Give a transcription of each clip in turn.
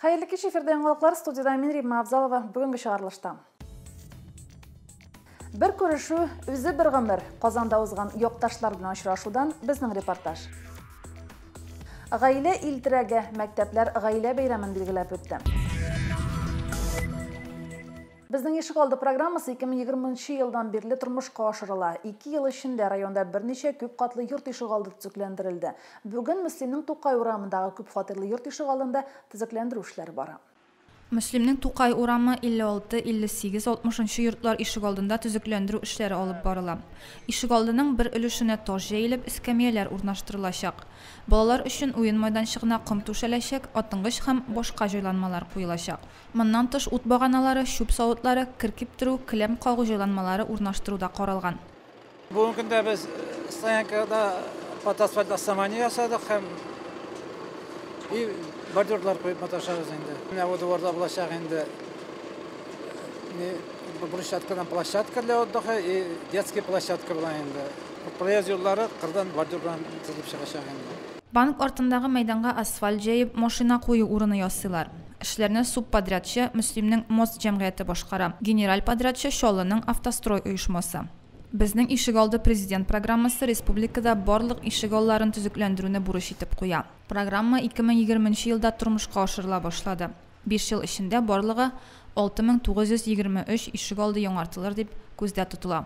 Хәерле кич, эфирдә яңалыклар, студияда мин, Римма Абзалова. Бүгенге чыгарылышта. Бер күрешү, үзе бер гомер. Казанда узган якташлар белән очрашудан безнең репортаж. Гаилә ил терәге, мәктәпләр гаилә бәйрәмен билгеләп үтте. Безнең ишегалды программасы 2020 елдан бирле тормышка ашырыла. 2 ел эчендә районда берничә күп катлы йорт ишегалды төзекләндерелде. Бүген Мөслимнең Тукай урамындагы күп фатирлы йорт ишегалдында төзекләндерү эшләре бара. Мөслимнең Тукай урамы 56, 58, 60 йортлар ишегалдында төзекләндерү эшләре алып барыла. Ишегалдының бер өлешенә таш җәелеп, эскәмияләр урнаштырылачак. Балалар өчен уен майданчыгына ком түшәләчәк, атынгыч һәм башка җайланмалар куелачак. Моннан тыш ут баганалары, чүп савытлары, кер киптерү, келәм кагу җайланмалары урнаштыру да каралган. Бүгенге көндә без стоянкада под асфальт основание ясадык һәм и бордюрлар куеп маташабыз инде. Менә бу дворда булачак инде брусчаткадан площадка для отдыха и детская площадка була инде. Проезд юллары кырдан бордюр белән тезелеп чыгачак инде. Банк артындагы мәйданга асфальт җәеп, машина кую урыны ясыйлар. Эшләрне субподрядчы Мөслимнең Мост җәмгыяте башкара. Генераль подрядчы Чаллының Автострой оешмасы. Безнең ишегалды президент программасы республикада барлык ишегалларын төзекләндерүне бурыч итеп куя. Программа 2020 елда тормышка ашырыла башлады. 5 ел эчендә барлыгы 6923 ишегалды яңартылыр дип күздә тотыла.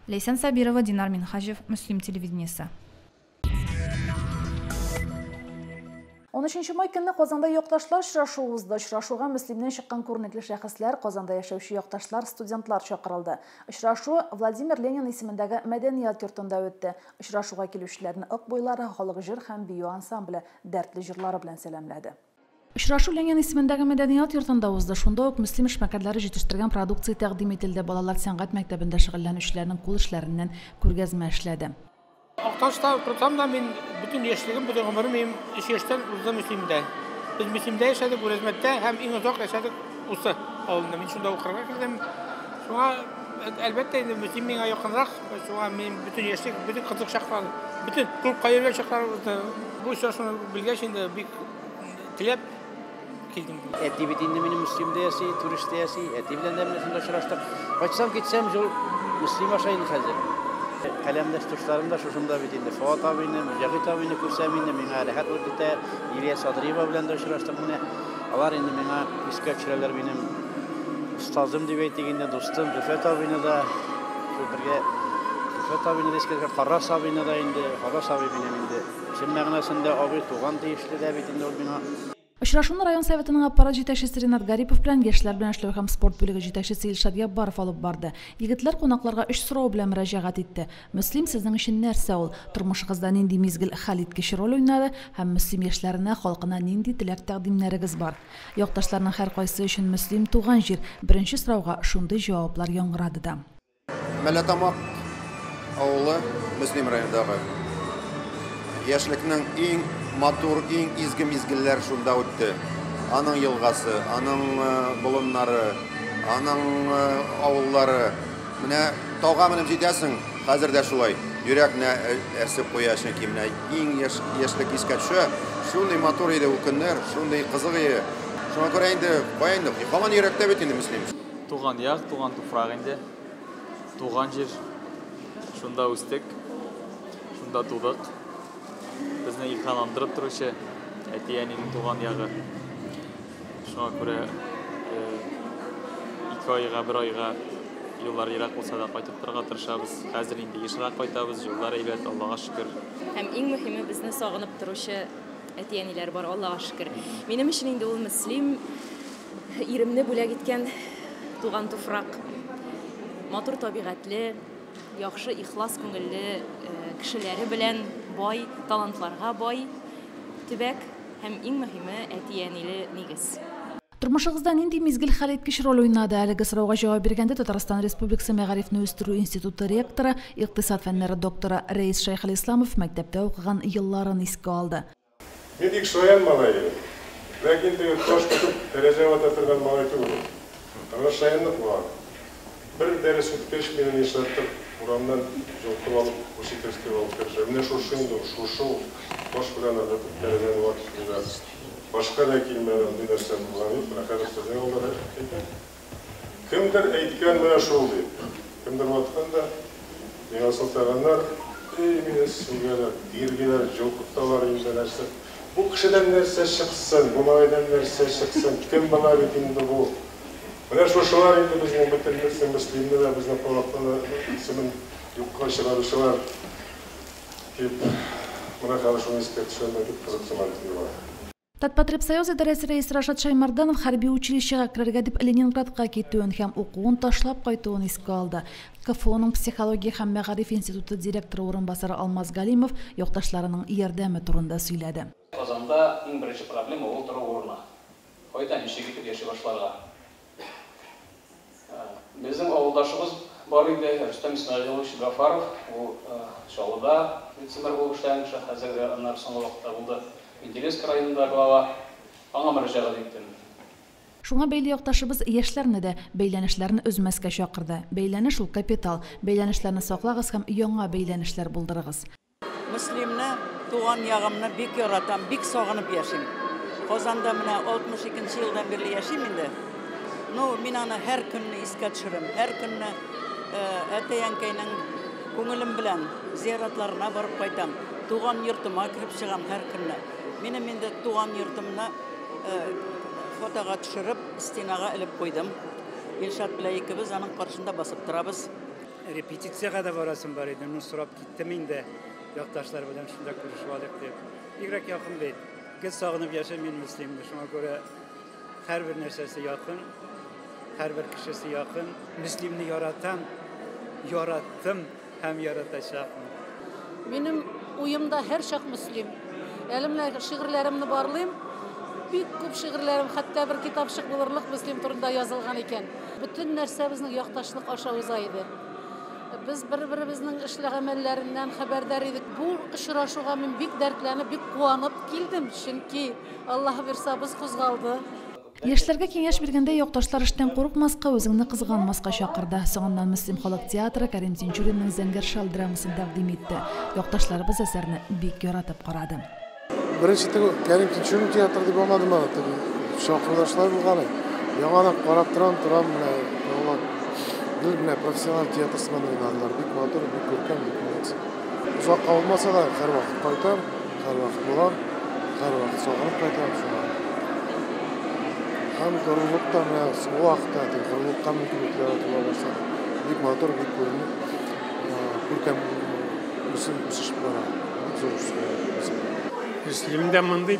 Ләйсән Сабирова, Динар Минхаҗев, Мөслим телевидениесе. 13 май көнне Казанда якташлар очрашуы узды. Очрашуга Мөслимнән чыккан күренекле шәхесләр, Казанда яшәүче якташлар, студентлар чакырылды. Очрашу Владимир Ленин исемендәге мәдәният йортында үтте. Очрашуга килүчеләрне Ык буйлары халык җыр һәм бию ансамбле дәртле җырлары белән сәламләде. Очрашу Ленин исемендәге мәдәният йортында узды. Шунда ук Мөслим эшмәкәрләре җитештергән продукция тәкъдим ителде. Балалар сәнгать мәктәбендә шөгыльләнүчеләрнең кул эшләреннән күргәзмә эшләде. Акташта торсам да мин бөтен яшьлегем, бөтен гомерем минем 3 яшьтән узды Мөслимдә. Без Мөслимдә яшәдек, Үрәзмәттә һәм иң озак яшәдек Усы авылында. Мин шунда укырга кердем. Шуңа әлбәттә инде Мөслим миңа якынрак. Шуңа мин бөтен яшьлек, бөтен кызык чаклар, бөтен клубка йөргән чаклар узды. Бу очрашуны белгәч инде бик теләп килдем. Әти бит инде минем Мөслимдә яши, Туриштә яши. Әти белән дә менә шунда очраштык. Кайтсам китсәм, шул Мөслим аша инде хәзер. Каләмдәш дусларым да шушында бит инде. Фуат абыйны, Мөҗәһит абыйны күрсәм инде миңа рәхәт булып китә. Илья Садриева белән дә очраштык менә. Алар инде миңа искә төшерәләр минем остазым дип әйтик инде, дустым Зөфәт абыйны да, шул бергә Зөфәт абыйны да искә төшерә, Харрас абыйны да инде, Харрас абый минем инде чын мәгънәсендә абый, туган тиешле дә бит инде ул миңа. Очрашуны район советының аппарат җитәкчесе Ринат Гарипов белән яшьләр белән эшләү һәм спорт бүлеге җитәкчесе Илшат Яббаров алып барды. Егетләр кунакларга 3 сорау белән мөрәҗәгать итте. Мөслим сезнең өчен нәрсә ул? Тормышыгызда нинди мизгел хәлиткеч роль уйнады һәм Мөслим яшьләренә, халкына нинди теләк тәкъдимнәрегез бар? Якташларның һәркайсы өчен Мөслим туган җир. Беренче сорауга шундый җаваплар яңгырады да. Мәләтамак авылы Мөслим районындагы. Яшьлекнең иң матур, иң изге мизгелләр шунда үтте. Аның елгасы, аның болыннары, аның авыллары. Менә тауга менеп җитәсең, хәзер дә шулай. Йөрәк менә әрсеп куя, чөнки менә иң яшьлек искә төшә. Шундый матур иде ул көннәр, шундый кызык иде. Шуңа күрә инде, кая инде, һаман йөрәктә бит инде Мөслим. Туган як, туган туфрак инде. Туган җир. Шунда үстек, шунда тудык. Безне илһамландырып торучы әти-әнинең туган ягы. Шуңа күрә 2 айга, 1 айга юллар ерак булса да кайтып торырга тырышабыз. Хәзер инде ешрак кайтабыз, юллар әйбәт, Аллага шөкер. Һәм иң мөһиме безне сагынып торучы әти-әниләр бар, Аллага шөкер. Минем өчен инде ул Мөслим, иремне бүләк иткән туган туфрак. Матур табигатьле, яхшы, ихлас күңелле кешеләре белән бай, талантларга бай төбәк һәм иң мөһиме әти-әниле нигез. Тормышыгызда нинди мизгел хәлиткеч роль уйнады? Әлеге сорауга җавап биргәндә Татарстан Республикасы Мәгарифне үстерү институты ректоры, икътисад фәннәре докторы Рәис Шәйхелисламов мәктәптә укыган елларын искә алды. Мин бик шаян малай идем. Ләкин теге таш тотып тәрәзә вата торган малай түгел. Аңа шаянлык бар. Бер дәрес үткәч, мине нишләттер урамнан җылкып алып, учительскийга алып керде. Менә шушы инде, шушы таш белән ыргытып тәрәзәне ватып куйды. Башка да килмәде, андый нәрсә булган юк. Менә хәзер сезнең алда әйтәм. Кемдер әйткән менә шул дип. Кемдер ваткан да, миңа сылтаганнар, эй, мине сүгәләр, тиргиләр, җолкыталар инде нәрсә. Бу кешедән нәрсә чыксын, бу малайдан нәрсә чыксын, кем була бит инде бу. Менә шушылар инде безнең бөтен Мөслимне дә, безнең халыкны да исемен юкка чыгаручылар дип, менә хәзер шуны искә төшерәм, бик кызык сыман тоела. Татпотребсоюз идарәсе рәисе Рашат Шаймарданов хәрби училищега керергә дип Ленинградка китүен һәм укуын ташлап кайтуын искә алды. КФУның психология һәм мәгариф институты директоры урынбасары Алмаз Галимов якташларының ярдәме турында сөйләде. Казанда иң беренче проблема ул тору урыны. Кайда ничек итеп яши башларга? Безнең авылдашыбыз бар иде, Рөстәм Исмәгыйлович Гафаров, ул Чаллыда вице-мэр булып эшләгән кеше, хәзер аннары соңгы вакытта булды Менделеевск районында глава. Аңа мөрәҗәгать иттем. Шуңа бәйле якташыбыз яшьләрне дә бәйләнешләрне өзмәскә чакырды. Бәйләнеш ул капитал. Бәйләнешләрне саклагыз һәм яңа бәйләнешләр булдырыгыз. Мөслимне, туган ягымны бик яратам, бик сагынып яшим. Казанда менә 62 елдан бирле яшим инде. Ну, мин аны һәр көнне искә төшерәм. Һәр көнне әтәй-әнкәйнең күңелем белән зияратларына барып кайтам. Туган йортыма кереп чыгам һәр көнне. Минем инде туган йортымны фотога төшереп, стенага элеп куйдым. Илшат белән икебез аның каршында басып торабыз. Репетициягә дә барасым бар иде, ну сорап киттем инде. Якташлар белән шунда күрешеп алыйк дип. Бигрәк якын бит. Гел сагынып яшим мин Мөслимне. Шуңа күрә һәрбер нәрсәсе якын, һәрбер кешесе якын. Мөслимне яратам, яраттым һәм яратачакмын. Минем уемда һәрчак Мөслим. Әле менә шигырьләремне барлыйм. Бик күп шигырьләрем, хәтта бер китапчык булырлык Мөслим турында язылган икән. Бөтен нәрсә безнең якташлык аша уза иде. Без бер-беребезнең эшле гамәлләреннән хәбәрдар идек. Бу очрашуга мин бик дәртләнеп, бик куанып килдем, чөнки Аллаһ бирса, без кузгалды. Яшьләргә киңәш биргәндә якташлар эштән курыкмаска, үзеңне кызганмаска чакырды. Соңыннан Мөслим халык театры Кәрим Тинчуринның Зәңгәр шәл драмасын тәкъдим итте. Якташларыбыз әсәрне бик яратып карады. Беренче теге Кәрим Тинчурин театры дип аңладым аны, теге чакырдашлар булганы. Яңадан карап торам, торам менә гел менә профессиональ театр сыман уйнадылар. Бик матур, бик күркәм, бик молодцы. Озакка булмаса да һәрвакыт кайтам, һәрвакыт булам, һәрвакыт сагынып кайтам шуңа. Һәм горурлык та менә соңгы вакытта теге горурлыкка мөмкинлекләр туа башлады. Бик матур, бик күренеп, күркәм үсеш бара. Бик зур үсеш. Мөслимдә мондый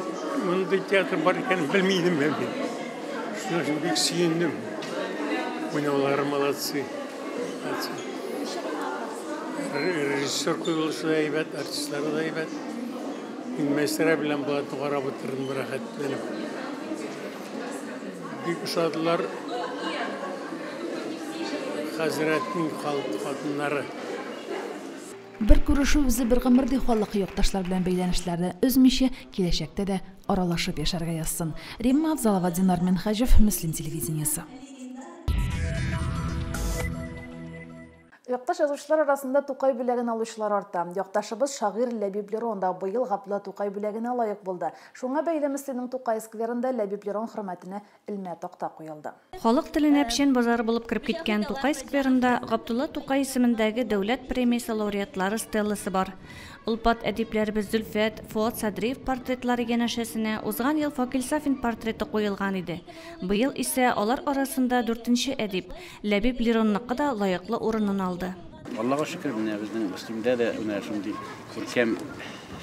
театр бар икәнен белми идем мин. Шуның өчен бик сөендем. Уйнаулары молодцы. Режиссер куелышы да әйбәт, артистлары да әйбәт. Мин Мәйсәрә белән Булатны карап утырдым рәхәтләнеп. Бик ошадылар хәзрәтнең хатыннары. Бер күрешү үзе бер гомер ди халык якташлар белән бәйләнешләрне өзмичә, киләчәктә дә аралашып яшәргә язсын. Римма Абзалова, Динар Минһаҗев, Мөслим телевидениесе. Якташ язучылар арасында Тукай бүләген алучылар арта. Якташыбыз шагыйрь Ләбиб Лерон да быел Габдулла Тукай бүләгенә лаек булды. Шуңа бәйле Мөслимнең Тукай скверында Ләбиб Лерон хөрмәтенә элмә такта куелды. Халык теленә печән базары булып кереп киткән Тукай скверында Габдулла Тукай исемендәге дәүләт премиясе лауреатлары стелласы бар. Олпат әдипләребез Зөлфәт, Фуат Садриев портретлары янәшәсенә узган ел Факил Сафин портреты куелган иде. Быел исә алар арасында 4нче әдип Ләбиб Леронныкы да лаеклы урынын алды. Аллаһка шөкер, менә безнең Мөслимдә дә менә шундый күркәм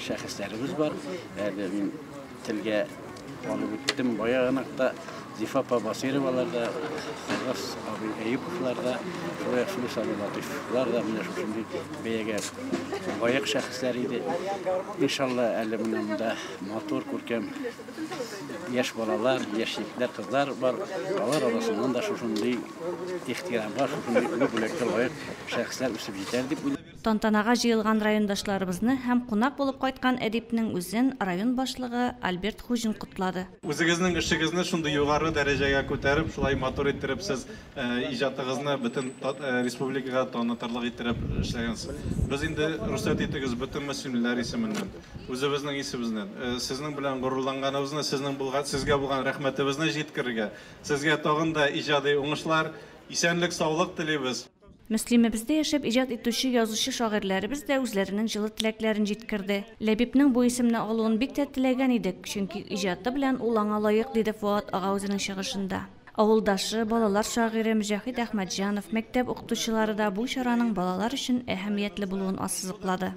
шәхесләребез бар. Әле мин телгә алып үттем баягынак та Зифа апа Басыйровалар да, Фирдәүс абый Әюповлар да, шулай ук Флүс абый Латыйфовлар да менә шушындый бәягә лаек шәхесләр иде. Иншалла, әле менә монда матур, күркәм яшь балалар, яшь егетләр, кызлар бар. Алар арасыннан да шушындый ихтирамга, шушындый олы бүләккә лаек шәхесләр үсеп җитәр дип уйлыйм. Тантанага җыелган райондашларыбызны һәм кунак булып кайткан әдипнең үзен район башлыгы Альберт Хуҗин котлады. Үзегезнең эшегезне шундый югары дәрәҗәгә күтәреп, шулай матур иттереп сез иҗатыгызны бөтен республикага танытырлык иттереп эшләгәнсез. Без инде рөхсәт итегез бөтен мөслимлеләр исеменнән, үзебезнең исебезнән, сезнең белән горурланганыбызны, сезнең булган, сезгә булган рәхмәтебезне җиткерергә, сезгә тагын да иҗади уңышлар, исәнлек, саулык телибез. Мөслимебездә яшәп иҗат итүче язучы-шагыйрьләребез дә үзләренең җылы теләкләрен җиткерде. Ләбибнең бу исемне алуын бик тә теләгән идек, чөнки иҗаты белән ул аңа лаек, диде Фоат ага үзенең чыгышында. Авылдашы, балалар шагыйре Мөҗәһит Әхмәтҗанов, мәктәп укытучылары да бу чараның балалар өчен әһәмиятле булуын ассызыклады.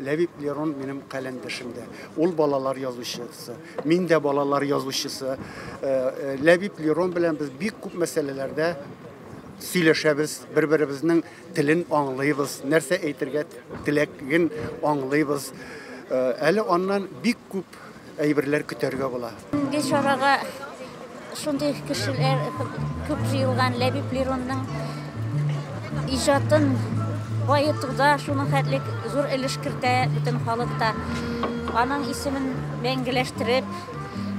Ләбиб Лерон минем каләмдәшем дә. Ул балалар язучысы, мин дә балалар язучысы. Ләбиб Лерон белән без бик күп мәсьәләләрдә сөйләшәбез, бер-беребезнең телен аңлыйбыз, нәрсә әйтергә теләген аңлыйбыз. Әле аннан бик күп әйберләр көтәргә була. Бүгенге чарага шундый кешеләр күп җыелган. Ләбиб Леронның иҗатын баетуда шуның хәтле зур өлеш кертә бөтен халыкта. Аның исемен мәңгеләштереп,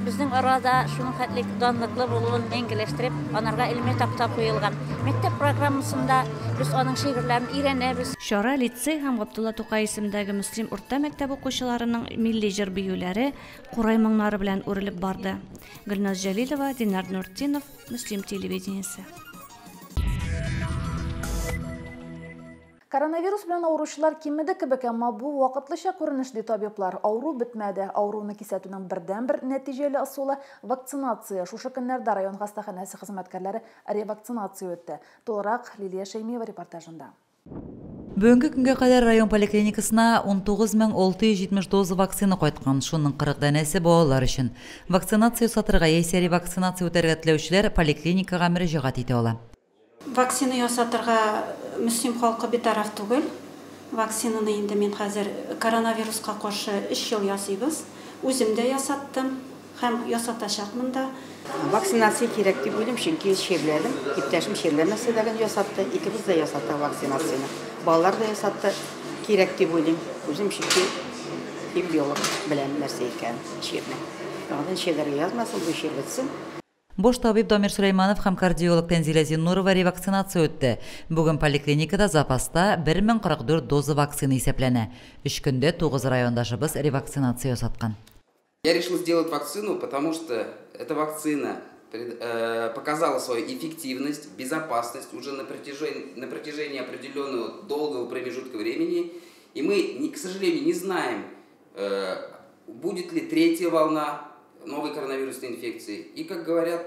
безнең арада шуның хәтле данлыклы булуын мәңгеләштереп, анарга илми такта куелган. Мәктәп программасында без аның шигырьләрен өйрәнәбез. Чара лицей һәм Габдулла Тукай исемендәге Мөслим урта мәктәп укучыларының милли җыр биюләре, курай моңнары белән үрелеп барды. Гөлназ Җәлилова, Динар Нуртдинов, Мөслим телевидениесе. Коронавирус белән авыручылар кимеде кебек, әмма бу вакытлыча күренеш, ди табиблар. Авыру бетмәде. Авыруны кисәтүнең бердәнбер нәтиҗәле ысулы вакцинация. Шушы көннәрдә район хастаханәсе хезмәткәрләре ревакцинация үтте. Тулырак Лилия Шәймиева репортажында. Бүгенге көнгә кадәр район поликлиникасына 19670 доза вакцина кайткан, шуның 40 данәсе балалар өчен. Вакцинация ясатырга яисә ревакцинация үтәргә теләүчеләр поликлиникага мөрәҗәгать итә ала. Вакцина ясатырга Мөслим халкы битараф түгел. Вакцинаны инде мин хәзер коронавируска каршы 3 ел ясыйбыз. Үзем дә ясаттым һәм ясатачакмын да. Вакцинация кирәк дип уйлыйм, чөнки чирләдем. Иптәшем чирләмәсә дә генә ясатты. Икебез дә ясаттык вакцинацияне. Балалар да ясатты. Кирәк дип уйлыйм. Үзем чөнки биолог беләм нәрсә икән чирне. Яңадан чирләргә язмасын, бу чир бетсен. Баш табиб Дамир Сулейманов һәм кардиолог Тәнзилә Зиннурова ревакцинация үтте. Бүген поликлиникада запаста 1044 доза вакцина исәпләнә. 3 көндә 9 райондашыбыз ревакцинация ясаткан. Я решил сделать вакцину, потому что эта вакцина показала свою эффективность, безопасность уже на протяжении определенного долгого промежутка времени. И мы, к сожалению, не знаем, будет ли третья волна новой коронавирусной инфекции. И, как говорят,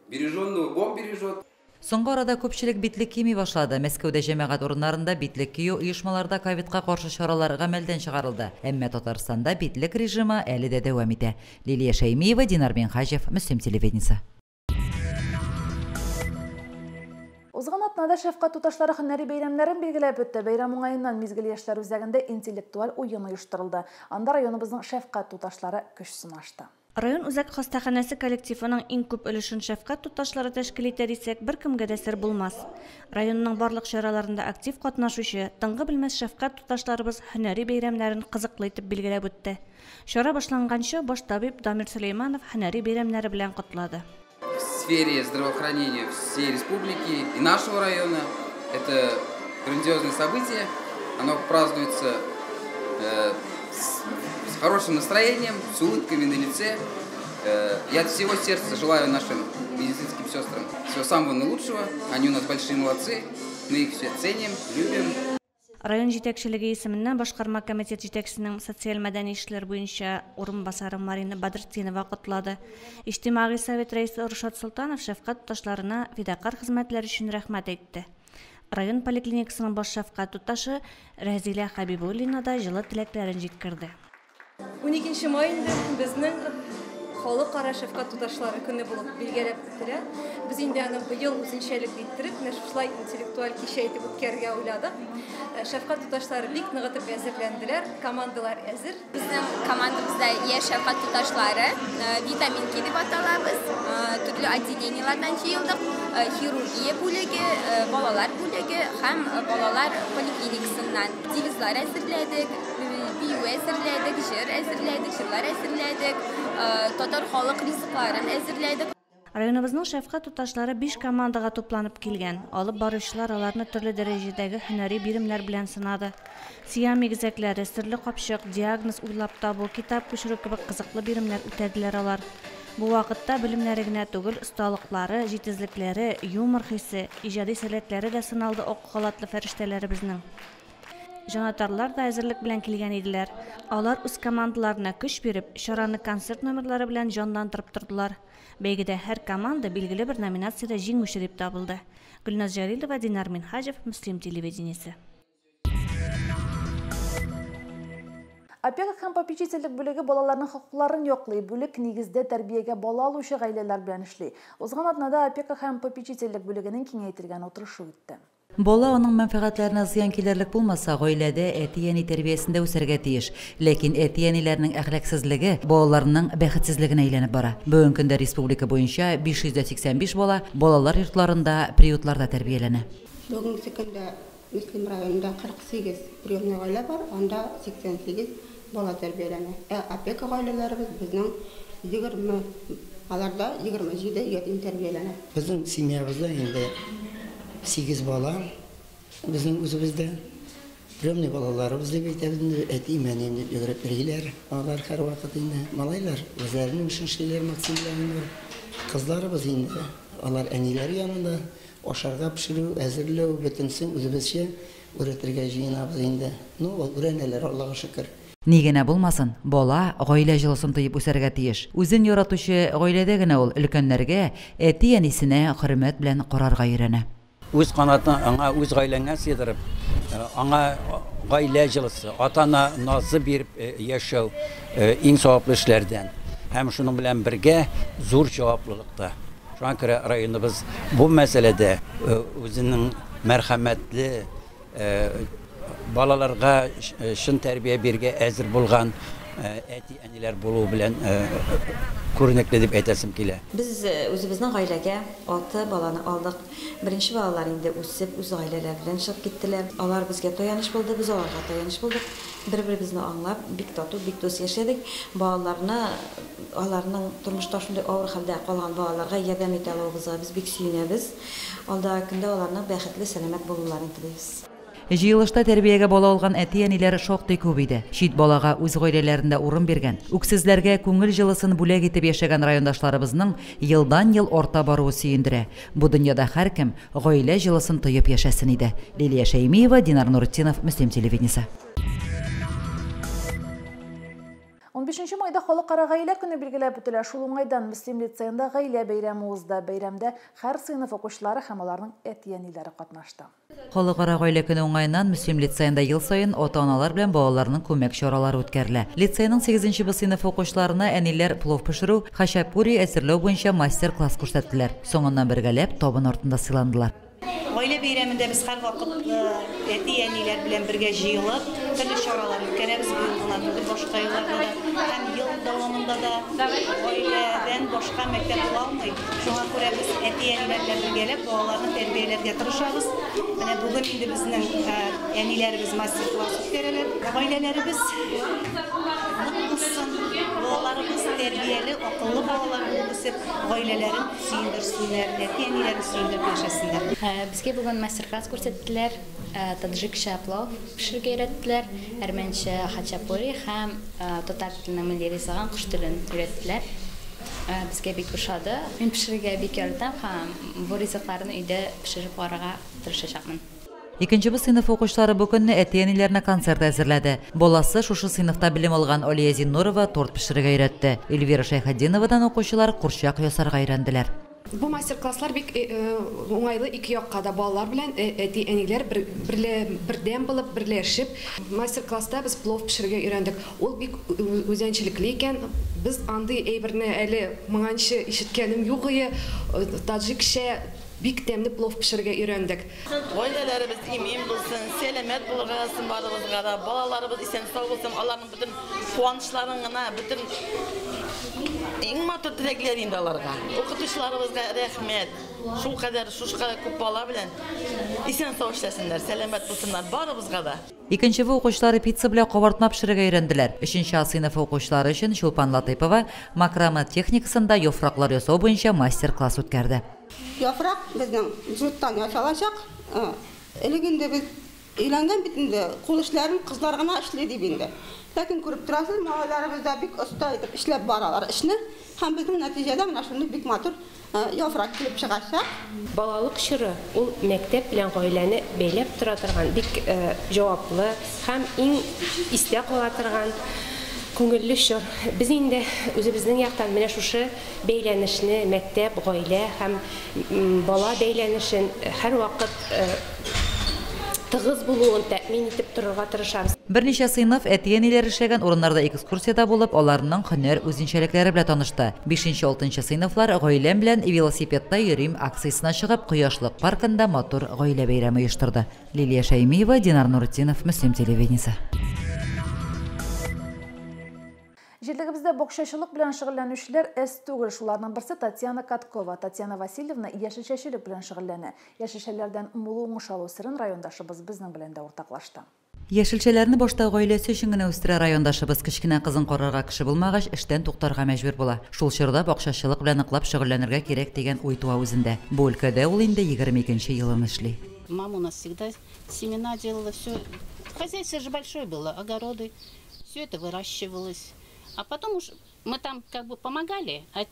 береженного Бог бережет. Соңгы арада күпчелек битлек кими башлады. Мәскәүдә җәмәгать урыннарында битлек кию, оешмаларда ковидка каршы чаралар гамәлдән чыгарылды. Әмма Татарстанда битлек режимы әле дә дәвам итә. Лилия Шәймиева, Динар Минхаҗев, Мөслим телевидениесе. Узган атнада шәфкать туташлары һөнәри бәйрәмнәрен билгеләп үтте. Бәйрәм уңаеннан Мизгел яшьләр үзәгендә интеллектуаль уен оештырылды. Анда районыбызның шәфкать туташлары көч сынашты. Район үзәк хастаханәсе коллективының иң күп өлешен шәфкать туташлары тәшкил итә дисәк, беркемгә дә сер булмас. Районның барлык чараларында актив катнашучы, тынгы белмәс шәфкать туташларыбыз һөнәри бәйрәмнәрен кызыклы итеп билгеләп үтте. Чара башланганчы баш табиб Дамир Сулейманов һөнәри бәйрәмнәре белән котлады. В сфере здравоохранения всей республики и нашего района это грандиозное событие. Оно празднуется с хорошим настроением, с улыбками на лице. Я от всего сердца желаю нашим медицинским сестрам всего самого наилучшего. Они у нас большие молодцы, мы их все ценим, любим. Район җитәкчелеге исеменнән башкарма комитет җитәкчесенең социаль мәдәни эшләр буенча урынбасары Марина Бадртдинова котлады. Иҗтимагый совет рәисе Рушат Солтанов шәфкать туташларына фидакар хезмәтләр өчен рәхмәт әйтте. Район поликлиникасының баш шәфкать туташы Рәзилә Хәбибуллина да җылы теләкләрен җиткерде. 12 май инде безнең халыкара шәфкать туташлары көне булып билгеләп үтелә. Без инде аны быел үзенчәлекле иттереп, менә шушылай интеллектуаль кичә итеп үткәрергә уйладык. Шәфкать туташлары бик ныгытып әзерләнделәр, командалар әзер. Безнең командабызда яшь шәфкать туташлары, витаминки дип аталабыз, төрле отделениеләрдән җыелдык, хирургия бүлеге, балалар бүлеге. бүлеге һәм балалар поликлиникасыннан. Девизлар әзерләдек, бию әзерләдек, җыр әзерләдек, җырлар әзерләдек, татар халык ризыкларын әзерләдек. Районыбызның шәфкать туташлары 5 командага тупланып килгән. Алып баручылар аларны төрле дәрәҗәдәге һөнәри биремнәр белән сынады. Сиам игезәкләре, серле капчык, диагноз уйлап табу, китап күчерү кебек кызыклы биремнәр үтәделәр алар. Бу вакытта белемнәре генә түгел, осталыклары, җитезлекләре, юмор хисе, иҗади сәләтләре дә сыналды ак халатлы фәрештәләребезнең. Җанатарлар да әзерлек белән килгән иделәр. Алар үз командаларына көч биреп, чараны концерт номерлары белән җанландырып тордылар. Бәйгедә һәр команда билгеле бер номинациядә җиңүче дип табылды. Гөлназ Җәлилова, Динар Минһаҗев, Мөслим телевидениесе. Опека һәм попечительлек бүлеге балаларның хокукларын яклый. Бүлек нигездә тәрбиягә бала алучы гаиләләр белән эшли. Узган атнада опека һәм попечительлек бүлегенең киңәйтелгән утырышы үтте. Бала аның мәнфәгатьләренә зыян килерлек булмаса, гаиләдә әти-әни тәрбиясендә үсәргә тиеш. Ләкин әти-әниләрнең әхлаксызлыгы балаларның бәхетсезлегенә әйләнеп бара. Бүгенге көндә республика буенча 585 бала балалар йортларында, приютларда тәрбияләнә. Бүгенге көндә Мөслим районында 48 приемный гаилә бар, анда 88 бала тәрбияләнә. Ә опека гаиләләребез безнең 20, аларда 27 ятим тәрбияләнә. Безнең семьябызда инде 8 бала, безнең үзебездә приемный балаларыбыз дип әйтәбез инде, әтием, әнием дип йөгереп йөриләр. Алар һәрвакыт инде малайлар, үзләренең эшен эшлиләр, Максим белән Илнур. Кызларыбыз инде, алар әниләре янында, ашарга пешерү, әзерләү, бөтенесен үзебезчә өйрәтергә җыенабыз инде. Ну, ул өйрәнәләр, Аллага шөкер. Ни генә булмасын, бала гаилә җылысын тоеп үсәргә тиеш. Үзен яратучы гаиләдә генә ул өлкәннәргә, әти-әнисенә хөрмәт белән карарга өйрәнә. Үз канатын аңа үз гаиләңә сыйдырып, аңа гаилә җылысы, ата-ана назы биреп яшәү иң саваплы эшләрдән. Һәм шуның белән бергә зур җаваплылык та. Шуңа күрә районыбыз бу мәсьәләдә үзенең мәрхәмәтле, балаларга чын тәрбия бирергә әзер булган әти-әниләр булуы белән күренекле дип әйтәсем килә. Без үзебезнең гаиләгә 6 баланы алдык. Беренче балалар инде үсеп, үз гаиләләре белән чыгып киттеләр. Алар безгә таяныч булды, без аларга таяныч булдык. Бер-беребезне аңлап, бик тату, бик дус яшәдек. Балаларны, аларның тормышта шундый авыр хәлдә калган балаларга ярдәм итә алуыбызга без бик сөенәбез. Алдагы көндә аларның бәхетле, сәламәт булуларын телибез. Җыелышта тәрбиягә бала алган әти-әниләр шактый күп иде. Чит балага үз гаиләләрендә урын биргән, үксезләргә күңел җылысын бүләк итеп яшәгән райондашларыбызның елдан-ел арта баруы сөендерә. Бу дөньяда һәркем гаилә җылысын тоеп яшәсен иде. Лилия Шәймиева, Динар Нуретдинов, Мөслим телевидениесе. 15 майда Халыкара гаилә көне билгеләп үтелә. Шул уңайдан Мөслим лицеенда гаилә бәйрәме узды. Бәйрәмдә һәр сыйныф укучылары һәм аларның әти-әниләре катнашты. Халыкара гаилә көне уңаеннан Мөслим лицеенда ел саен ата-аналар белән балаларның күмәк чаралары үткәрелә. Лицейның 8 Б сыйныфы укучыларына әниләр плов пешерү, хачапури әзерләү буенча мастер-класс күрсәттеләр. Соңыннан бергәләп табын артында сыйландылар. Гаилә бәйрәмендә без һәрвакыт әти-әниләр белән бергә җыелып, төрле чаралар үткәрәбез. Быел гына түгел, башка елларда да һәм ел дәвамында да гаиләдән башка мәктәп була алмый. Шуңа күрә без әти-әниләр белән бергәләп балаларны тәрбияләргә тырышабыз. Менә бүген инде безнең әниләребез мастер-класс үткәрәләр. Гаиләләребез нык булсын, балаларыбыз тәрбияле, акыллы балалар булып үсеп, гаиләләрен сөендерсеннәр, әти-әниләрен сөендереп яшәсеннәр. Безгә бүген мастер-класс күрсәттеләр, таджикча плов пешерергә өйрәттеләр, әрмәнчә хачапури һәм татар теленең милли ризыгын кош телен өйрәттеләр. Безгә бик ошады. Мин пешерергә бик яратам һәм бу ризыкларны өйдә пешереп карарга тырышачакмын. Икенче Б сыйныф укучылары бу көнне әти-әниләренә концерт әзерләде. Баласы шушы сыйныфта белем алган Алия Зиннурова торт пешерергә өйрәтте. Эльвира Шәйхетдиновадан укучылар курчак ясарга өйрәнделәр. Бу мастер-класслар бик уңайлы ике якка да, балалар белән әти-әниләр бердәм булып, берләшеп. Мастер-класста без плов пешерергә өйрәндек. Ул бик үзенчәлекле икән. Без андый әйберне әле моңанчы ишеткәнем юк иде. Таджикча Бик тәмле плов пешерергә өйрәндек. Гаиләләребез имин булсын, сәламәт булырга язсын барыбызга да, балаларыбыз исән-сау булсын, аларның бөтен куанычларын гына, бөтен иң матур теләкләр инде аларга. Укытучыларыбызга рәхмәт. Шулкадәр, шушкадәр күп бала белән исән-сау эшләсеннәр, сәламәт булсыннар барыбызга да. Икенче В укучылары пицца белән кабартма пешерергә өйрәнделәр. Өченче А сыйныфы укучылары өчен Чулпан Латыйпова макраме техникасында яфраклар ясау буенча мастер-класс үткәрде. Яфрак безнең джуттан ясалачак. Элек инде без өйләнгән бит инде, кул эшләрен кызлар гына эшли дип инде. Ләкин күреп торасыз, малайларыбыз да бик оста итеп эшләп баралар эшне. Һәм безнең нәтиҗәдә менә шундый бик матур яфрак килеп чыгачак. Балалык чоры ул мәктәп белән гаиләне бәйләп тора торган бик җаваплы һәм иң истә кала торган күңелле чор. Без инде үзебезнең яктан менә шушы бәйләнешне, мәктәп, гаилә һәм бала бәйләнешен һәрвакыт тыгыз булуын тәэмин итеп торырга тырышабыз. Берничә сыйныф әти-әниләре эшләгән урыннарда экскурсиядә булып, аларның һөнәр үзенчәлекләре белән танышты. Бишенче-алтынчы сыйныфлар Гаиләм белән велосипедта йөрим акциясенә чыгып, Кояшлык паркында матур гаилә бәйрәме оештырды. Лилия Шәймиева, Динар Нуретдинов, Мөслим телевидениесе. Җирлегебездә бакчачылык белән шөгыльләнүчеләр әз түгел. Шуларның берсе Татьяна Каткова. Татьяна Васильевна яшелчәчелек белән шөгыльләнә. Яшелчәләрдән мул уңыш алу серен райондашыбыз безнең белән дә уртаклашты. Яшелчәләрне башта гаиләсе өчен генә үстерә райондашыбыз. Кечкенә кызын карарга кеше булмагач, эштән туктарга мәҗбүр була. Шул чорда бакчачылык белән ныклап шөгыльләнергә кирәк дигән уй туа үзендә. Бу өлкәдә ул инде 22 елын эшли. Мама у нас всегда семена делала, все. Хозяйство же большое было, огороды, все это выращивалось. А потом уж мы там как бы помогали, а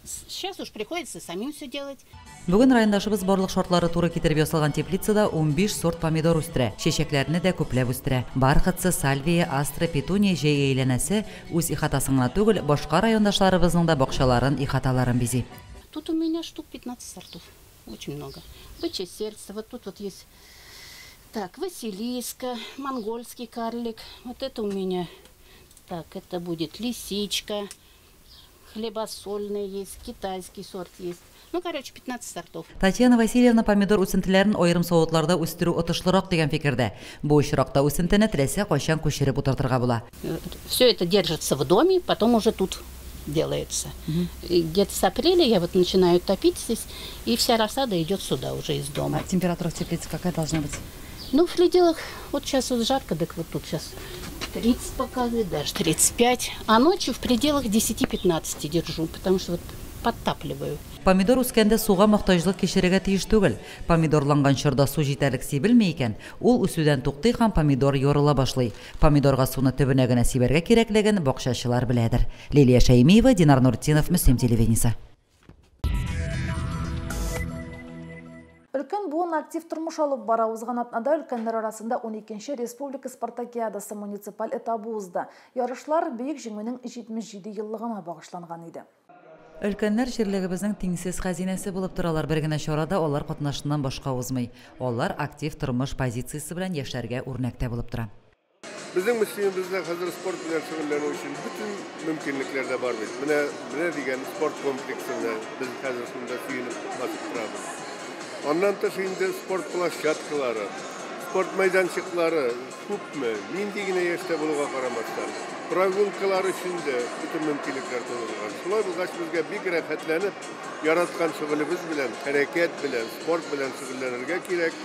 сейчас уж приходится самим все делать. Бүген райондашыбыз барлык шартлары туры китереп ясалган теплицада 15 сорт помидор үстерә. Чәчәкләрне дә күпләп үстерә. Бархатцы, сальвия, астра, петуния җәй әйләнәсе үз ихатасын гына түгел, башка райондашларыбызның да бакчаларын, ихаталарын бизи. Тут у меня штук 15 сортов. Очень много. Бычье сердце, вот тут вот есть. Так, Василиска, монгольский карлик. Вот это у меня. Так, это будет лисичка, хлебосольный есть, китайский сорт есть. Ну, короче, 15 сортов. Татьяна Васильевна помидор үсентеләрен аерым савытларда үстерү отышлырак дигән фикердә. Бу очракта үсентене теләсә кайчан күчереп утыртырга була. Все это держится в доме, потом уже тут делается. Где-то с апреля я вот начинаю топить здесь, и вся рассада идет сюда уже из дома. А температура в теплице какая должна быть? Ну, в пределах, вот сейчас вот жарко, так вот тут сейчас 30 показывает, даже 35. А ночью в пределах 10-15 держу, потому что вот подтапливаю. Помидор үскәндә суга мохтаҗлык кичерергә тиеш түгел. Помидорланган чорда су җитәрлек сибелми икән, ул үсүдән туктый һәм помидор ярыла башлый. Помидорга суны төбенә генә сибәргә кирәклеген бакчачылар беләдер. Лилия Шәймиева, Динар Нуртдинов, Мөслим телевидениесе. Өлкән буын актив тормыш алып бара. Узган атнада өлкәннәр арасында 12-нче республика спартакиадасы муниципаль этабы узды. Ярышлар Бөек Җиңүнең 77 еллыгына багышланган иде. Өлкәннәр җирлегебезнең тиңсез хәзинәсе булып торалар. Бер генә чарада алар катнашыннан башка узмый. Алар актив тормыш позициясе белән яшьләргә үрнәк тә булып тора. Безнең Мөслимебездә хәзер спорт белән шөгыльләнү өчен бөтен мөмкинлекләр дә бар бит. Менә дигән спорт комплексында без хәзер шунда сөенеп басып торабыз. Аннан тыш инде спорт площадкалары, спорт мәйданчыклары күпме, нинди генә яшьтә булуга карамастан, прогулкалар өчен дә бөтен мөмкинлекләр тудырылган. Шулай булгач, безгә бик рәхәтләнеп, яраткан шөгылебез белән, хәрәкәт белән, спорт белән шөгыльләнергә кирәк.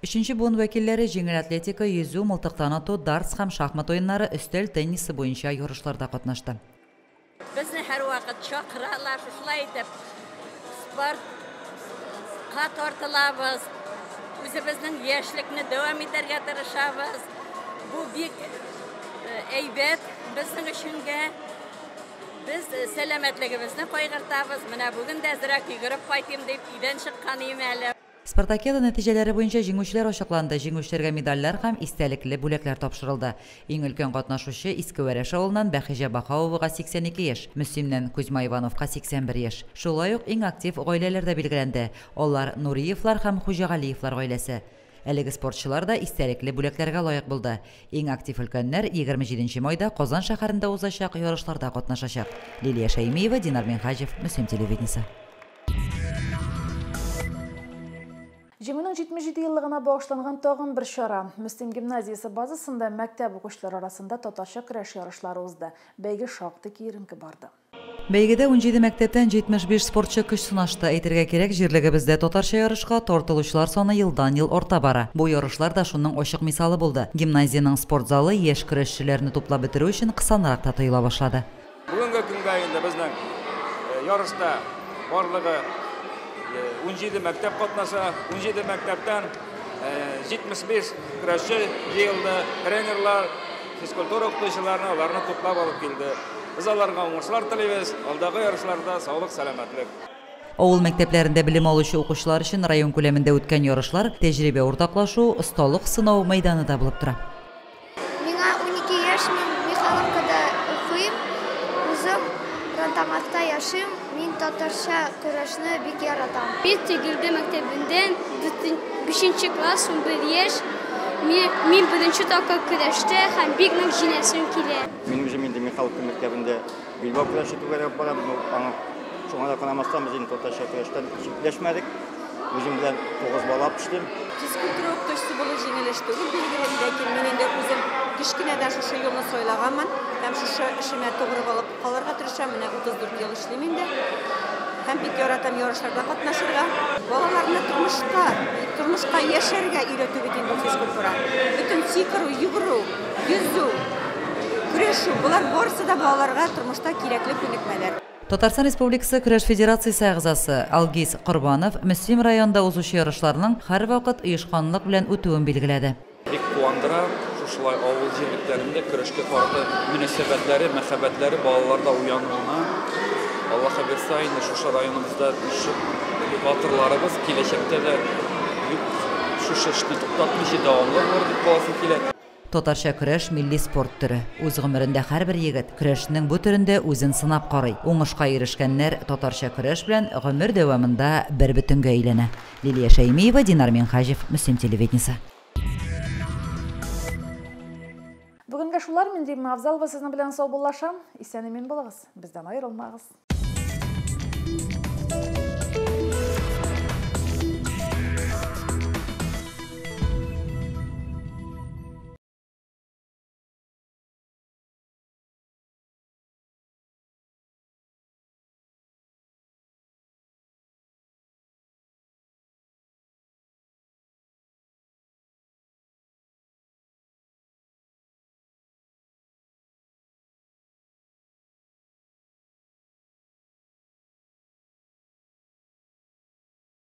Өченче буын вәкилләре җиңел атлетика, йөзү, мылтыктан ату, дартс һәм шахмат уеннары, өстәл теннисы буенча ярышларда катнашты. Безне һәрвакыт чакыралар, шулай итеп спортка тартылабыз, үзебезнең яшьлекне дәвам итәргә тырышабыз. Бу бик әйбәт безнең өченгә. Без сәламәтлегебезне кайгыртабыз. Менә бүген дә әзрәк йөгереп кайтыйм дип өйдән чыккан идем әле. Спартакиада нәтиҗәләре буенча җиңүчеләр ачыкланды. Җиңүчеләргә медальләр һәм истәлекле бүләкләр тапшырылды. Иң өлкән катнашучы Иске Вәрәш авылыннан Бәхиҗә Бахауовага 82 яшь, Мөслимнән Кузьма Ивановка 81 яшь. Шулай ук иң актив гаиләләр дә билгеләнде. Алар Нуриевлар һәм Хуҗагалиевлар гаиләсе. Әлеге спортчылар да истәлекле бүләкләргә лаек булды. Иң актив өлкәннәр 27 майда Казан шәһәрендә узачак ярышларда катнашачак. Лилия Шәймиева, Динар Минһаҗев, Мөслим телевидениесе. Җиңүнең 77 еллыгына багышланган тагын бер чара. Мөслим гимназиясе базасында мәктәп укучылары арасында татарча көрәш ярышлары узды. Бәйге шактый киеренке барды. Бәйгедә 17 мәктәптән 75 спортчы көч сынашты. Әйтергә кирәк, җирлегебездә татарча ярышка тартылучылар саны елдан-ел арта бара. Бу ярышлар да шуның ачык мисалы булды. Гимназиянең спорт залы яшь көрәшчеләрне туплап бетерү өчен кысанрак та тоела башлады. Бүгенге көнгә инде безнең ярышта барлыгы 17 мәктәп катнаша. 17 мәктәптән 75 көрәшче җыелды. Тренерлар, физкультура укытучыларны аларны туплап алып килде. Без аларга уңышлар телибез, алдагы ярышларда саулык, сәламәтлек. Авыл мәктәпләрендә белем алучы укучылар өчен район күләмендә үткән ярышлар тәҗрибә уртаклашу, осталык сынау мәйданы да булып тора. Миңа 12 яшь, мин Михайловкада укыйм. Үзем Рантамакта яшим. Мин татарча көрәшне бик яратам. Мин Тегелде мәктәбендән, 5 класс, 11 яшь. Мин беренче тапкыр көрәштә һәм бик нык җиңәсем килә. Мин үзем инде Михайловка мәктәбендә билбау көрәше түгәрәге барам. Аңа шуңа да карамастан без инде татарча көрәштән читләшмәдек. Үзем белән 9 бала алып төштем. Физкультура укытучысы булу җиңел эш түгел, билгеле, ләкин мин инде үзем кечкенәдән шушы юлны сайлаганмын һәм шушы эшемә тугры булып калырга тырышам. Менә 34 ел эшлим инде. Һәм бик яратам ярышларда катнашырга. Балаларны тормышка, тормышка яшәргә өйрәтү бит инде физкультура. Бөтен сикерү, йөгерү, йөзү, көрәшү, болар барысы да балаларга тормышта кирәкле күнекмәләр. Татарстан Республикасы Көрәш федерациясе әгъзасы Алгиз Корбанов Мөслим районында узучы ярышларның һәрвакыт оешканлык белән үтүен билгеләде. Бик куандыра, шушылай авыл җирлекләрендә көрәшкә карата мөнәсәбәтләре, мәхәббәтләре балаларда уянуына. Аллаһы бирса, инде шушы районыбызда шушы батырларыбыз киләчәктә дә шушы эшне туктатмыйча дәвамлы булыр дип каласым килә. Татарча көрәш милли спорт төре. Үз гомерендә һәрбер егет көрәшнең бу төрендә үзен сынап карый. Уңышка ирешкәннәр татарча көрәш белән гомер дәвамында бер бөтенгә әйләнә. Лилия Шәймиева, Динар Минһаҗев, Мөслим телевидениесе. Бүгенгә шулар, мин Римма Авзалова сезнең белән саубуллашам. Исән-имин булыгыз, бездән аерылмагыз.